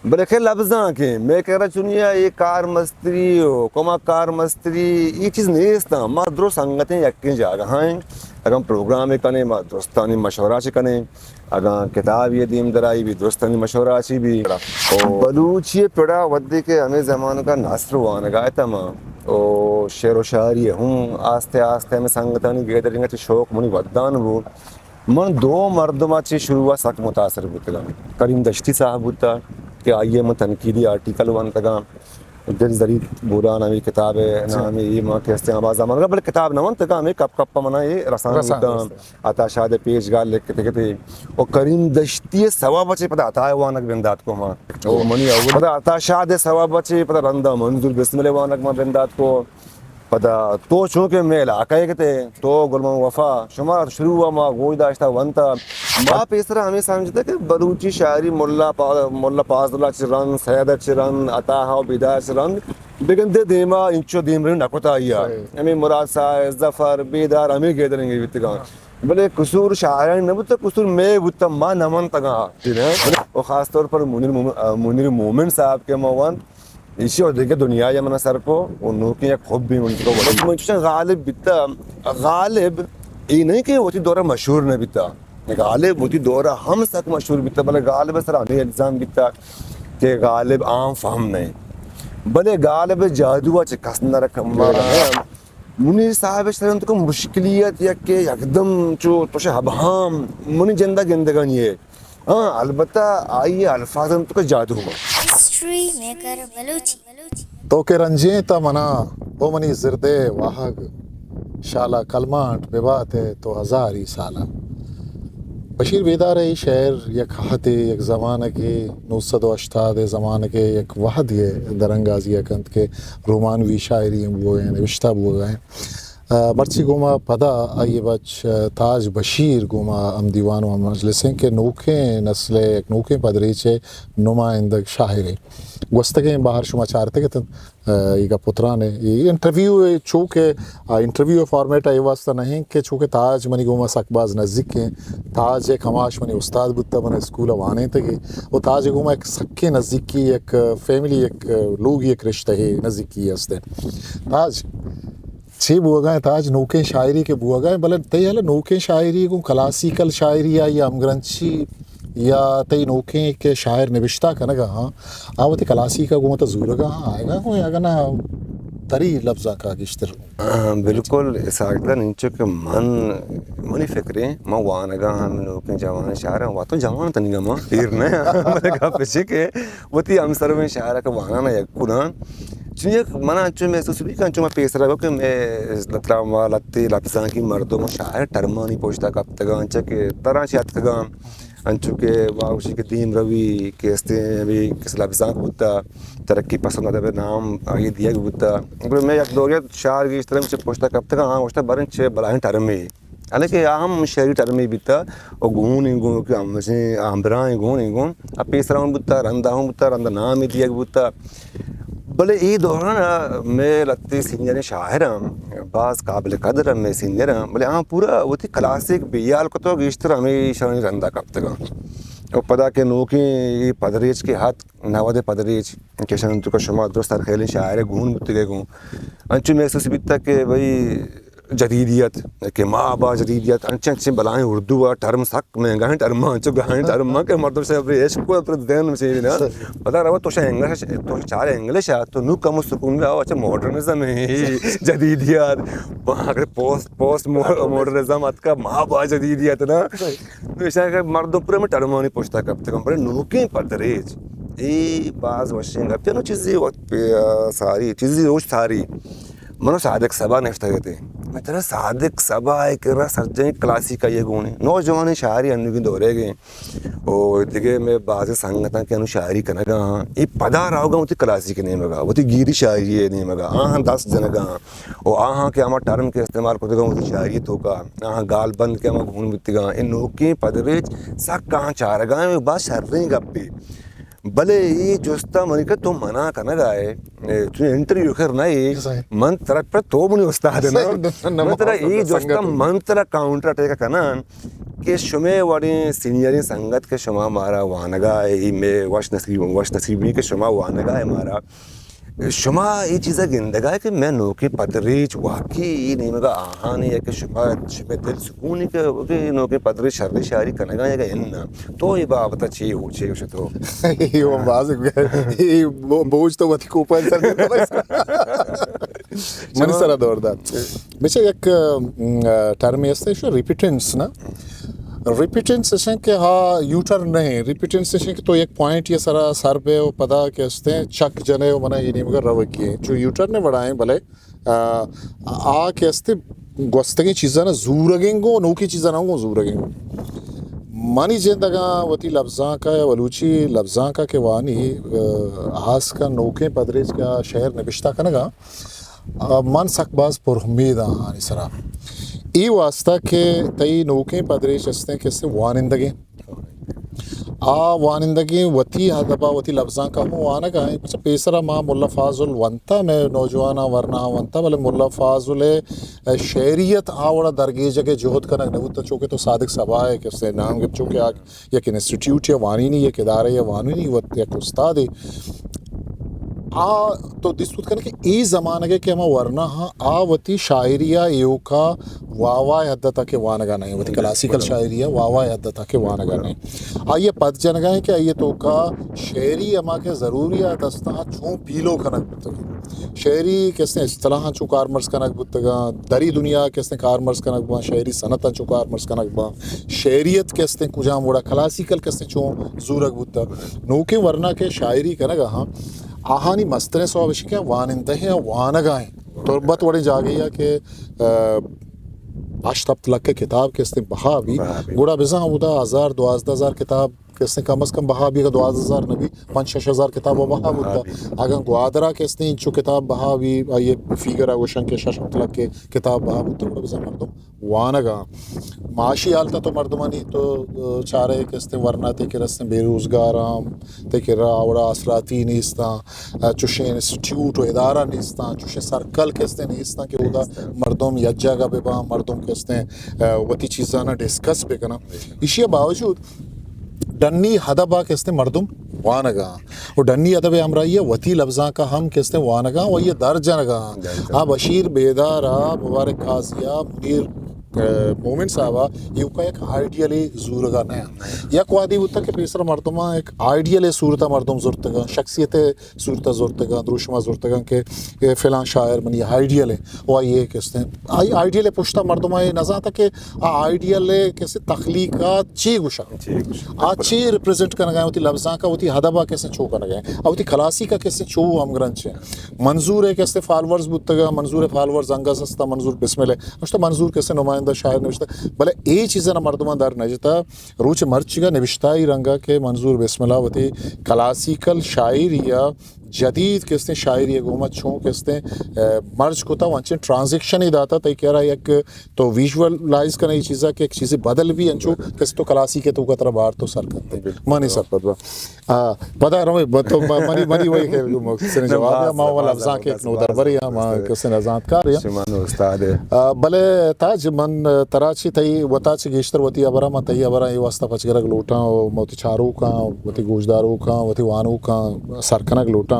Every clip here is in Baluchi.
بلے کہ لبزانکیں، مئے کرا چونیا اے کار مستری و کمک کار مستری، اے چیز نیست۔ ما درست سنگتیں یکیں جاگہ ایں۔ اگاں پروگرامے کنیں، ما درستانی مشورہ چی کنیں۔ اگاں کتابے دیم درائی بی، درستانی مشورہ چی بی۔ بلوچی پڑا وھدے کہ ہمے زمانگا نثر وانگا اتاں ما، او شعر و شاعری ہم آستے آستے ہمے سنگتانی گیدرینگا چہ شوق منی ودان بو۔ من دو مردم ء چہ شروع ء سک متاثر بوتگاں۔ کریم دشتی صاحب بوتا کہ آئی ء من تنقیدی آرٹیکل ونتگاں۔ دل زرید بوران ہمے کتاب ء نام ء، اے من کہ استیں آباد زمانگ ء، بلے کتاب نہ ونتگاں، ہمے کپ کپ ء من ء اے رسان رسان بوتاں۔ رسان۔ عطا شاد ء پیش گال لکھتے کتے۔ و کریم دشتی ء سوب ء چہ پدا عطا ء وانگ بندات کو ما۔ او منی اول پدا عطا شاد ء سوب ء چہ پدا رندا منظور بسمل ء وانگ ما بندات کو۔ پدا تو چونکہ مئے علاقہ ء کتے، تو گل محمد وفا، شما شروع ء ما گوش داشتہ ونتہ۔ ما پیسرا ہمے سمجھتہ کہ بلوچی شاعری ملا پا-، ملا فاضل ء چہ رند، سید ء چہ رند، عطا ء بیدار ء چہ رند، بگندے دیما انچو دیمروی نہ کتہ آئی ء۔ صحیح۔ ہمے مراد صاحب، ظفر، بیدار ہمے گیدرنگے بیتگاں۔ ہاں۔ بلے قصور شاعرانی نہ بوتہ، قصور مئے بوتہ، ما نہ منتگاں۔ جی نا۔ و خاص طور پر منیر مومن، منیر مومن صاحب کہ ما ونت، ایشی و دگہ دنیایا منا سر کو، و نوکیں یک حبے من تو۔ بس من چوشاں غالب بیتا، غالب اے نہیں کہ وتی دورا مشہور نہ بیتا، غالب وتی دورا ہم سک مشہور بیتا، بلے غالب سرا ہمیں الزام بیتا کہ غالب عام فہم نہیں، بلے غالب جادو چہ کس نہ رکھ۔ منیر صاحب سرا تو مشکلیت یک کہ یکدم چو توشے ابہام منی جندا گندگانی ہے۔ ہاں، البتہ آئی ء الفاظ انت کہ جادو۔ History maker Balochi. تو کہ رنجیں تہ منا، او منی زردے واہگ، شالا کلمانٹ ببات ئے تو ہزاری سالا۔ بشیر بیدار ء اے شعر یک عہدے، یک زمانگے، نو سد و ہشتاد ء زمانگے یک وہدے ء درانگازی ء کنت کہ رومانوی شاعری ہم بوگ ء، نوشتہ بوگ ء۔ آ، مرچی گوما پدا آئی ء بچ، آ، تاج بشیر گوما ہم دیوان و ہم مجلس انت کہ نوکیں نسل ء یک نوکیں پدریچ ء نمائندگ شاعرے۔ گوستگیں بہر شما چارتگ اتنت، آ، اے گپ و تران ء، اے انٹرویو ء چو کہ، آ، انٹرویو ء فارمیٹ ء اے واسطہ نہ انت کہ چو کہ تاج منی گوما سک باز نزیک انت۔ تاج یک کماش منی استاد بوتہ، من اسکول ء وانینتگے۔ و تاج ء گوما یک سکیں نزیکی، یک فیملی، یک لوگ، یک رشتہ نزیکی است۔ تاج، چے بوگا انت؟ تاج، نوکیں شاعری کہ بوگا انت، بلے تئی ہیال ء نوکیں شاعری گوں کلاسیکل شاعری آئی ہمگرنچی یا تئی نوکیں کہ شاعر نبشتہ کنگا ہاں، آ وتی کلاسیکا گوں وتا زورگا ہاں، آئیگا گوں یا گنا تری لبزانکا گیشتر؟ آ، بالکل اسحاق جان، انچو کہ من، منی فکریں، من وانگا ہاں، من نوکیں جوانیں شاعر ہاں، واتو جوان تنیگا من پیر نہ ہاں، بلے گپ چے کہ وتی ہمسرویں شاعر کہ وانانا یک کلاں، چون یک من انچو محسوس بی کہ انچو من پیسرا گو کہ میں لترا ما لتی لبزانکی مردم و شاعر ٹرمانی پشتا کپتگاں، انچو کہ ترا چہ اتکگاں، انچو کہ واوشی کہ دیم روی کہ استیں ابھی کس لبزانک بوتا، ترقی پسند ادب نام آئی دیگ بوتا۔ گڑا میں یک دوگے شاعر گیشتر چہ پشتا کپتگاں، آں گوشتا برن چہ بلاہیں ٹرمے۔ حالانکہ آ ہم شعری ٹرمے بیتا و گون گون کہ ہمشیں ہمبراہیں گون گون۔ ا پیسرا ہم بوتا، رندا ہم بوتا، رندا نام دیگ بوتا۔ بلے اے دوران ء مئے لھتے سینئریں شاعر ہم باز قابل قدر ہم مئے سینئر ہم، بلے آہاں پورا وتی کلاسیک بے ہیال کتو، گیشتر ہمے ایشانی رندا کپتگاں۔ و پدا کہ نوکیں اے پدریچ کہ ہت، نود ء پدریچ کہ ایشانی توکا شما درست ہر خیلیں شاعر ء گون بوتگے گوں، انچو محسوس بیتگ کہ بھئی جدیدیت، کہ ما با جدیدیت، انچیں انچیں بلاہیں اردو ء ٹرم، سک مہنگاہیں ٹرم، انچو گاہیں ٹرم کہ مردم سے ابھی عشق کو پر ذہن میں سے نا۔ پتہ رہا تو شا انگلش، تو چار انگلش ہے، تو نو کم سکون میں آو، اچھا ماڈرنزم ہے، جدیدیت، اگر پوسٹ، پوسٹ ماڈرنزم اتکا، ما با جدیدیت نا۔ نو ایشاں کہ مردم پورا ہمے ٹرمانی پشتا کپتگاں، بلے نوکیں پدریچ، اے باز وشیں گپے، نو چیزے وقت پہ، آ، ساری، چیزے روچ ساری۔ منو صادق صبا نشتگ اتیں۔ من ترا صادق صبا ء کرا سرجمیں کلاسیک آئی ء گون انت۔ نوجوانیں شاعری انوگیں دورے گیں۔ او دگہ مئے بازیں سنگتاں کہ انو شاعری کنگا آں، اے پدا راوگا وتی کلاسیک نیمگا، وتی گیری شاعری ء نیمگا، آہاں دست جنگا آں۔ او آہاں کہ ہما ٹرم کہ استعمال کتگاں وتی شاعری توکا، آہاں گال بند کہ ہما گون بیتگاں، اے نوکیں پدریچ سک آہاں چارگا ایں، باز شریں گپے۔ بلے اے جستا منی کہ تو منع کنگا ئے، اے، تو انٹرویو کر نہ اے، صحیح۔ من ترا پر تو منی استاد ئے نا۔ صحیح، نہ، نہ، من ترا نہ، اے نہ، جستا سنگت۔ من ترا کاؤنٹر اٹیک کنان کہ شمے وڑیں سینئریں سنگت کہ شما مارا وانگا ئے، اے مئے وش نصیب، وش نصیبی کہ شما وانگا ئے مارا۔ شما اے چیزا گندگا ئے کہ مئے نوکیں پدریچ واقعی اے نیمگا آہانی ئے کہ شما، شمے دل سکونی کہ، کہ نوکیں پدریچ شریں شاعری کنگا ئے یا اناں؟ تو اے بابتا چے ہو، چے گوشے تو؟ اے وہ باز، اے بو-، بوجھ تو وتی کوپا سر منی سرا دور دات۔ بچہ یک، ام، ٹرمے ہستے شو ریپیٹنس نا۔ ریپیٹنس اشیں کہ ہا یو ٹرن نہیں، ریپیٹنس اشیں کہ تو یک پوائنٹ یا سرا سر بے و پدا کہ ہستے چک جنے و منا اے نیمگا روگی ہے۔ چو یو ٹرن نے وڑائیں بلے، آ، آ کہ ہستے گوستگیں چیزاں زورگیں گو، نوکی چیزاں گو زورگیں گو۔ منی جند اگاں وتی لبزانکا یا بلوچی لبزانکا کہ وانی، آ، ہاس کا نوکیں پدریچ کا شعر نبشتہ کنگا، آ، من سک باز پر امید آں آنی سرا۔ اے واسطہ کہ تئی نوکیں پدریچ استیں کہ سے وانندگیں۔ آ وانندگیں وتی ادبا وتی لبزانکا ہم وانگا ایں۔ پچہ پیسرا ما ملا فاضل ونتا، مئے نوجواناں ورناہاں ونتا، بلے ملا فاضل ءِ شعریت آ وڑا درگیجگ ءِ جہد کنگ نہ بوتا، چونکہ تو صادق صبا ءِ کہ سے نام گپت، چونکہ آ یک انسٹیٹیوٹ یا وانینی، یک ادارہ یا وانینی، وت یک استادے۔ آ تو دیست کت کن کہ اے زمانگ ءَ کہ ہما ورنا ہاں، آ وتی شاعری ءَ ایوکا واہ واہ ءِ حد ءَ تک وانگا نہ ایں، وتی کلاسیکل شاعری ءَ واہ واہ ءِ حد ءَ تک وانگا نہ ایں۔ آئی ءَ پد جنگا ایں کہ آئی ءِ توکا شعری ہما کہ ضروریات استاں، چون پیلو کنگ بوتگ۔ شعری کسیں اصطلاحاں چو کارمرز کنگ بوتگاں، دری دنیا کسیں کارمرز کنگ باں، شعری صنعتاں چو کارمرز کنگ باں، شعریت کسیں کجام وڑا کلاسیکل کسیں چون زورگ بوتگ۔ نوکیں ورنا کہ شاعری کنگا ہاں، آہانی مستریں سوب اش کہ وانندہ ایں، وانگا ایں۔ تربت وڑیں جاگہے کہ، آ، ہشت ہپت لکھ کتاب کسیں بہا بی، بہا بی۔ گڑا بزاں اودا ہزار، دوازدہ ہزار کتاب کسیں کم از کم بہا بی، اگاں دوازدہ ہزار نہ بی، پنچ شش ہزار کتاب و بہا بوتا۔ بہا بی۔ اگاں گوادرا کسیں انچو کتاب بہا بی، آئی فیگر ءَ گوشن کہ شش ہپت لکھ کتاب بہا بوتا، گڑا بزاں مردم وانگا۔ معاشی حالت تو مردمانی تو، آ، چارے کسیں ورنا تے کہ رسیں بے روزگاراں، تے کہ را اوڑا آسراتی نیستاں، آ، چوشیں انسٹیٹیوٹ و ادارہ نیستاں، چوشیں سرکل کسیں نیستاں کہ اودا نیستاں۔ مردم یک جاگہ بہ باں، مردم کسیں، آ، وتی چیزانا ڈسکس بہ کناں۔ ایشی باوجود ڈنی ادب ءَ کہ استیں مردم وانگا اں۔ و ڈنی ادب ءِ ہمراہی ءَ وتی لبزانک ءَ ہم کہ استیں وانگا اں و آئی ءَ در جنگا اں۔ در جنگا۔ آ بشیر بیدار ءَ، مبارک قاضی ءَ، منیر، آ، مومن صاحب ءَ ایوکا یک آئیڈیلے زورگا نہ اں۔ یک وہدے بوتگ کہ پیسر مردماں یک آئیڈیلے صورت ءَ مردم زرتگاں، شخصیت صورت ءَ زرتگاں، دروشم ءَ زرتگاں کہ اے فلاں شاعر منی آئیڈیل ایں۔ و آئی ءَ کہ استیں، آئی آئیڈیل ءِ پشت ءَ مردم ءَ اے نہ زانتا کہ آ آئیڈیل ءِ کسے تخلیقات چی گوشاں؟ چی گوشاں؟ آ چی ریپریزنٹ کنگا ایں؟ وتی لبزانک ءَ، وتی ادب ءَ کسے چو کنگا ایں؟ آ وتی کلاسیک ءَ کسے چو ہمگرنچ ایں؟ منظور ءِ کسے فالوورز بوتگاں، منظور ءِ فالوورز انگس ہستاں، منظور بسمل ءِ۔ گوشتہ منظور کسے نمائندہ شاعر نوشتہ، بلے اے چیزاں مردماں در نہ جتا۔ روچ مرچیگا نبشتائی رنگا کہ منظور بسمل ءَ وتی کلاسیکل شاعری ءَ جدید کستیں شاعری ءِ گوما چون کستیں، آ، مرج کتا و انچیں ٹرانزیکشنے داتا، تئی کرا یک تو ویژولائز کنے اے چیزا کہ یک چیزے بدل بی، انچو کس تو کلاسیک ءِ توکا ترا بار تو سر کنتے۔ بالکل۔ مانی سرپد با۔ آ، پدا روے ب-، تو م-، منی، منی وہی کہ م-، کسے نے نہ، جواب باز، ما والا باز لفظاں کہ زبردست، نو باز دربری ہم زبردست۔ کسے نزانتکار یا۔ شما نو استاد۔ آ، بلے تاج من ترا چی تئی وتا چی گیشتر وتی ہبراں، من تئی ہبراں اے واسطہ پچ گرگ لوٹاں و وتی چاروکاں، وتی گوشداروکاں، وتی وانوکاں سر کنگ لوٹاں۔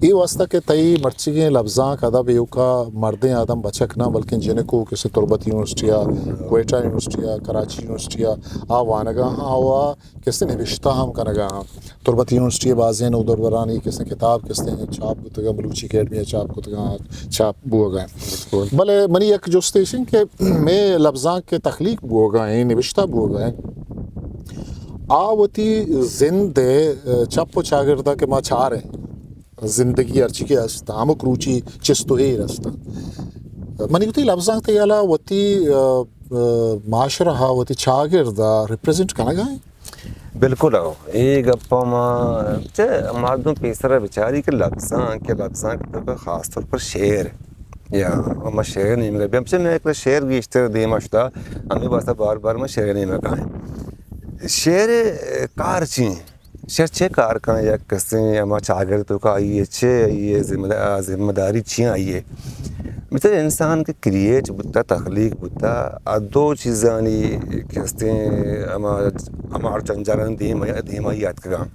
اے واسطہ کہ تئی مرچیگیں لبزانک ادب ایوکا مردیں آدم بچک نہ، بلکیں جنکو کسے تربت یونیورسٹی ءَ، کوئٹہ یونیورسٹی ءَ، کراچی یونیورسٹی ءَ آ وانگا ہاں، آ کسے نبشتہ ہم کنگا ہاں۔ تربت یونیورسٹی ءِ بازیں نودربرانی کسے کتاب کسے چاپ بوتگاں، بلوچی اکیڈمی ءَ چاپ کتگاں، چاپ بوگا ایں۔ بلے منی یک جست ایش انت کہ مئے لبزانک کہ تخلیق بوگا ایں، نبشتہ بوگا ایں، آ وتی زند ءِ چپ و چاگرد ءَ کہ ما چاریں، زندگی ہرچی کہ است، ہمک روچی چست و ایر است۔ منی وتی لبزانک تئی ہیالا وتی، آ، آ، معاشرہ ءَ، وتی چاگرد ءَ ریپریزنٹ کنگا ایں؟ بالکل ہو۔ اے گپا ما چہ مردم پیسرا بچاری کہ لبزانک، کہ لبزانک تو کہ خاص طور پر شعر یا ما شعر نیمگا بیم، چہ میں ایک شعر گیشتر دیما شتا، ہمیں واسطہ بار بار ما شعر نیمگا ایں۔ شعر کار چی ایں؟ شعر چے کار کن؟ یک کسے ہما چاگرد توکا آئی ءِ چے، آئی ءِ ذمہ دا-، ذمہ داری چی آئی ءِ؟ مثل انسان کہ کریٹ بوتا، تخلیق بوتا، آ دو چیزانی کہ ہستیں، ہما، ہما ہر جنجالانی دیم، دیم آئی اتکگاں۔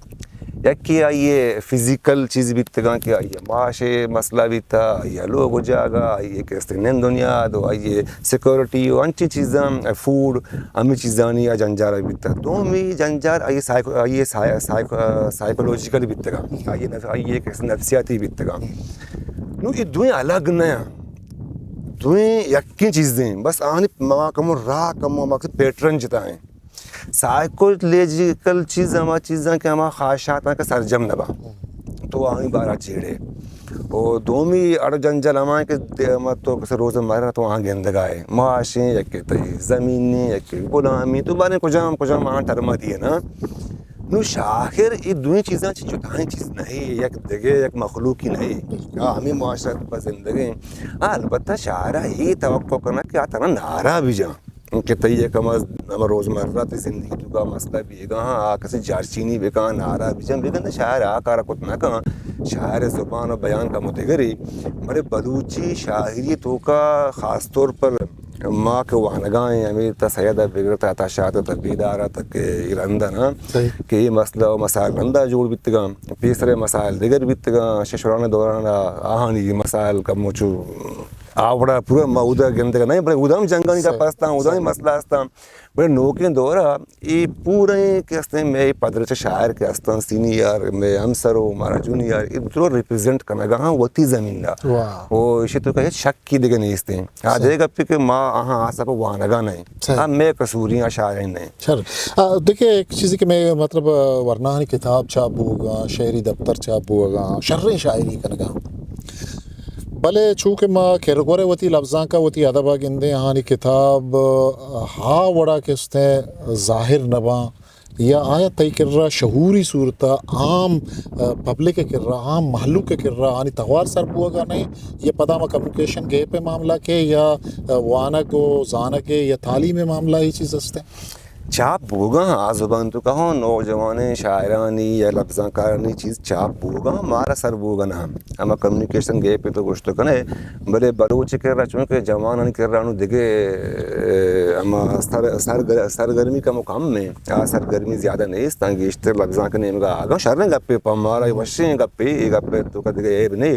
یکے آئی فزیکل چیز بیتگاں کہ آئی معاش مسئلہ بیتا، آئی لوگ و جاگہ، آئی کہ ہستیں نند و نیاد و آئی سیکورٹی و انچیں چیزاں، فوڈ، ہمے چیزانی آ جنجال بیتا۔ دومی جنجال آئی سائیکو-، آئی سائیکو-، سائیکولوجیکل بیتگاں، آئی نف-، آئی کہ ہستیں نفسیاتی بیتگاں۔ نو اے دوئیں الگ نہ انت۔ دوئیں یکیں چیزیں، بس آنی ما کمو راہ کمو مقصد پیٹرن جتا ہیں۔ سائیکولوجیکل چیز ہما چیزاں کہ ہما خواہشاتاں کہ سرجم نہ باں، تو آنی بارا چیڑے۔ او دومی اڑ جنجل ہما کہ دے-، ما تو کسے روز مرہ تو آں گندگائے، معاشیں یکے تئی زمینیں یکے غلامی، تو باریں کجام کجام آں ٹرما دیے نا۔ نو شاخر اے دوئیں چیزاں چہ جتائیں چیز نہیں، یک دگہ یک مخلوقی نہیں۔ آ ہمیں معاشرہ پہ زندگیں۔ آ البتہ شاعرہ اے توقع کنگ کہ آ ترا نارا بجاں کہ تئی یک ہما، ہما روزمرہ تئی زندگی توکا مسئلہ بیگا ہاں، آ کسی جارچینی بکاں، نارا بجاں، بگندے شاعر آ کارا کت نہ کاں۔ شاعر زبان و بیان کمو دگری، بلے بلوچی شاعری توکا خاص طور پر ما کہ وانگا ایں، ہمے تا سید ء بگر تا عطا شاد ء تا بیدار ء تا کہ اے رند ء نا صحیح۔ کہ اے مسئلہ و مسائل رندا جوڑ بیتگاں، پیسر ء مسائل دگر بیتگاں، ششران ء دوران ء آہانی مسائل کمو چو آ وڑا پورا ما اودا گندگ نہ ایں، بلے اودا ہم جنگانی صحیح۔ گپ استاں، اودا ہم صحیح۔ مسئلہ استاں۔ بلے نوکیں دور ء اے پوریں کہ استیں مئے پدریچ شاعر کہ استاں، سینئر مئے ہمسر و مارا جونیئر، اے درو ریپرزینٹ کنگا ہاں وتی زمین ء۔ واہ۔ و ایشی تو کہ ہچ شکی دگہ نیستیں۔ آ صحیح۔ دگہ گپے کہ ما آہاں آ سب وانگا نہ ایں۔ صحیح۔ آ مئے قصوریں، آ شاعریں نہ ایں۔ شر۔ آ، دیکھے، ایک چیزی کہ میں، مطلب، آ، ورناہانی کتاب چاپ بوگا، شعری دفتر چاپ بوگا، شریں شاعری کنگا۔ بلے چونکہ ما کرگور ء وتی لبزانک ء وتی ادب ء گندیں، آہانی کتاب، آ، ہا وڑا کہ استیں ظاہر نہ باں، یا آیا تئی کرا شعوری صورت ء عام، آ، پبلک ء کرا، عام مہلوک ء کرا آنی توار سر بوگ ء نہ انت، یا پدا ہما کمیونیکیشن گیپ ء معاملہ کہ یا، آ، وانگ و زانگ ء یا تعلیم ء معاملہ اے چیز است انت؟ چاپ بوگاں، آ زبان تو کہو نوجوانیں شاعرانی یا لبزانکارانی چیز چاپ بوگاں، مارا سر بوگا نہ انت۔ ہما کمیونیکیشن گیپ تو گوشت کنے، بلے بلوچ کرا چونکہ جوانانی کرا نوں دگہ، اے، ہما سر-، سرگر-، سرگرمی کم و کم انت۔ آ سرگرمی زیادہ نیست، آں گیشتر لبزانک نیمگا آگاں۔ شریں گپے پہ مارا، وشیں گپے، اے گپے تو کا دگہ عیب نہیں۔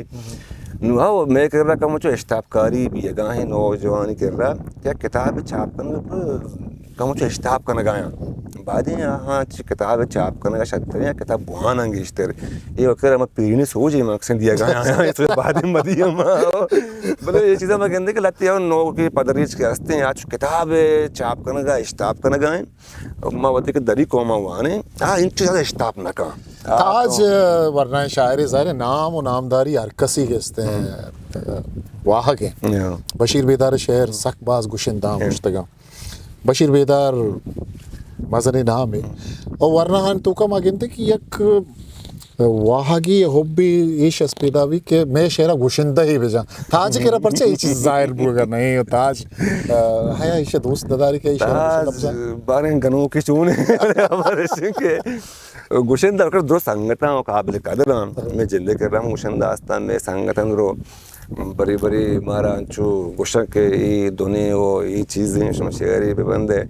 نو ہاو، مئے کرا کمو چو اشتاپ کاری بیگا ہیں نوجوانی کرا، کہ کتاب چاپ کنگ پر کمو چو اشتاپ کنگا ہیں۔ بعدیں آہاں چہ کتاب چاپ کنگا شتریں، کتاب بواناں گیشتر۔ اے وقت ہم پیرینی سوچ اے مقصد دیگا ہیں، اس بعد مدی ہم۔ بلے اے چیزاں ما گندے کہ لہتے ہم نوکیں پدریچ کہ ہستیں، آ چو کتاب چاپ کنگا، اشتاپ کنگا ہیں۔ ما وتی کہ دری قوم ء وانیں، آ انچو زیادہ اشتاپ نہ کن۔ آ تاج، تو ورنائیں شاعرے ظاہر ہے نام و نامداری ہر کسی کہ استیں، ہم۔ واہگ ہیں۔ ہاں۔ بشیر بیدار شعر سک باز گشندہ ہاں۔ گشتگاں۔ بشیر بیدار مزنیں نام ہے۔ اور ورناہانی توکا ما گندے کہ یک واہگی حبی ایش اس پیدا بی کہ مئے شعرا گشندہ ہی بجا۔ تاج کرا پرچہ اے چیز ظاہر بوگا نہیں، تاج، آ، ہیا ایشا دوست نداری کہ ایشا تاج گشندہ بجا۔ باریں گنوکے چون ہے؟ خبر ہے کہ گشندہ کر درو سنگتاں و قابل قدر ہم۔ میں جندے کر ہم گشندہ ہستاں، میں سنگتاں درو بری بری مارا انچو گشن کہ اے دنے و اے چیزیں شما شعری ببندے۔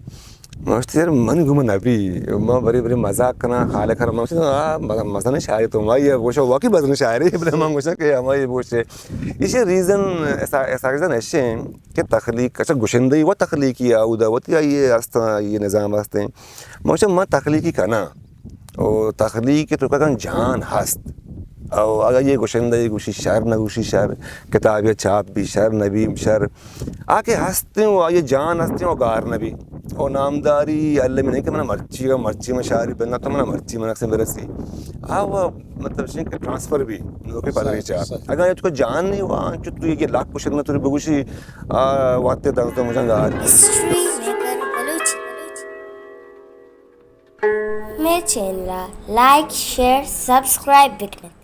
من گوشت، یار، من گوں من نبی، من بری بری مزاق کناں، خالق ہر من گوشت، آ، مز-، مزن شاعری تو ہمائی ہے، گوشت، واقعی مزن شاعری، بلے من گوشت کہ ہمائی گوشت۔ ایشی ریزن، ایسا، ایسا ریزن ایشیں کہ تخلیق، اچھا، گشندہی و تخلیقی آودا وتی آئی ہستاں، آئی نظام ہستیں۔ من گوشت، من تخلیقی کناں۔ و تخلیق تو کن جان ہست۔ او اگہ یہ گشندہ یہ گوشی شر نہ گوشی شر، کتاب یا چاپ بھی شر نہ بھی شر، آ کہ ہستیں و آئی جان ہستیں و گار نہ بی۔ و نامداری المی نہیں کہ من مرچی، مرچی من شاعری بننا تو من مرچی من اکسے برسی۔ آ وہ مطلب شنگ کہ ٹرانسفر بھی نوکے پدری چا۔ صحیح۔ اگر یہ تو جان نہیں ہوا، چو تو یہ لاکھ کشت نہ تو بگوشی، آ، واتے دنز تو مجھن گار۔ History maker Balochi. مئے چینل ءَ لائک، شیئر، سبسکرائب بکن ات۔